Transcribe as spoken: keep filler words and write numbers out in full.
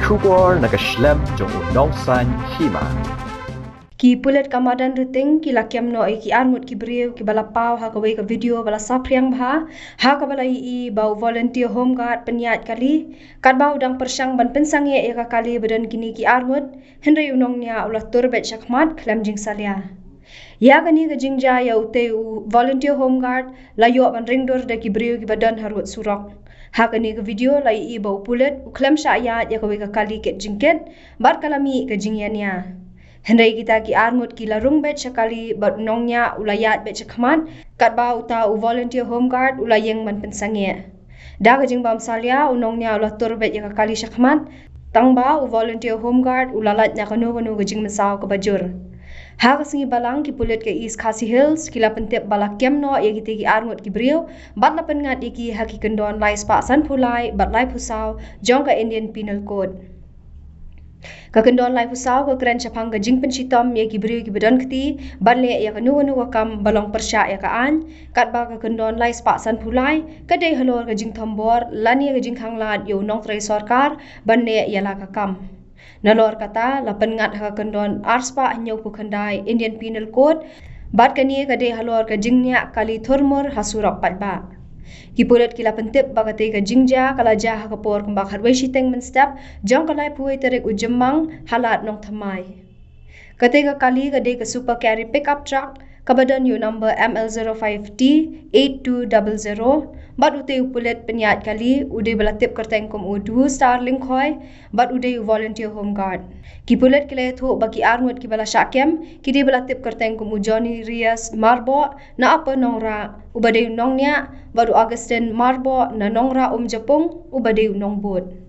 Khubor na ka shlem jong u Nongsaiñ Hima. Ki pulit ka madan Riting ki la kem noh ïa ki arngut ki briew kiba la paw ha kawei ka video ba la saphriang bha ha kaba la ïohi ba u volunteer home guard pynïaid kali katba u dang pyrshang ban pynsangeh ïa ka kali ba don kine ki arngut, hynrei u nongñiah u la tur beit shakhmat khlem jingsalia. Ïa kane ka jingjia ïa utei u volunteer home guard la ïoh ban ring dur da ki briew kiba don harud surok. Ha kane ka video la ïohi ba u pulit u khlem shah ïaid ïa kawei ka kali kit jingkit bad ka la mih ka jingïania. Hynrei kita ki arngut ki la rung beit sha kali bad u nongñiah u la ïaid beit shakhmat katba uta u volunteer home guard u la ïeng ban pynsangeh. Da ka jingbymsalia u nongñiah u la tur beit ïa ka kali shakhmat, tangba u volunteer home guard u la lait na kano kano ka jingmynsaw kaba jur. Ha ka sngi Balang ki pulit ka East Khasi Hills ki la pyntip ba la kem noh ïa kitei ki arngut ki briew bad la pynngat ïa ki ha ki kyndon lai spah sanphew lai bad laiphew saw jong ka Indian Penal Code. Ka kyndon laiphew saw ka kren shaphang ka jingpynshitom ïa ki briew kiba don kti ban leh ïa kano kano ka kam ba long pyrshah ïa ka aiñ, katba ka kyndon lai spah sanphew lai ka dei halor ka jingthombor lane ka jingkhanglad ïa u nongtrei sorkar ban leh ïa la ka kam. Nalor kata la pynngat ha ka kyndon ar spah hynñiewphew khyndai Indian Penal Code, bad kane ka dei halor ka jingñiah kali thurmur ha surok paidbah. Ki pulit ki la pyntip ba katei ka jingjia ka la jia ha ka por kumba khatwei shiteng mynstep jong ka laiphew wei tarik u Jymmang ha Lad Nongthymmai. Katei ka kali ka dei ka super carry pickup truck kaba don ïa u number M L zero five T eight two double zero, bad utei u pulit pynïaid kali u dei ba la tip kyrteng kum u Two Star Lyngkhoi bad u dei u volunteer home guard. Ki pulit ki la ïathuh ba ki arngut kiba la shah kem ki dei ba la tip kyrteng kum u Johnny Rias Marboh na Upper Nongrah uba dei u nongñiah bad u Augustine Marboh na Nongrah Umjapung uba dei u nongbud.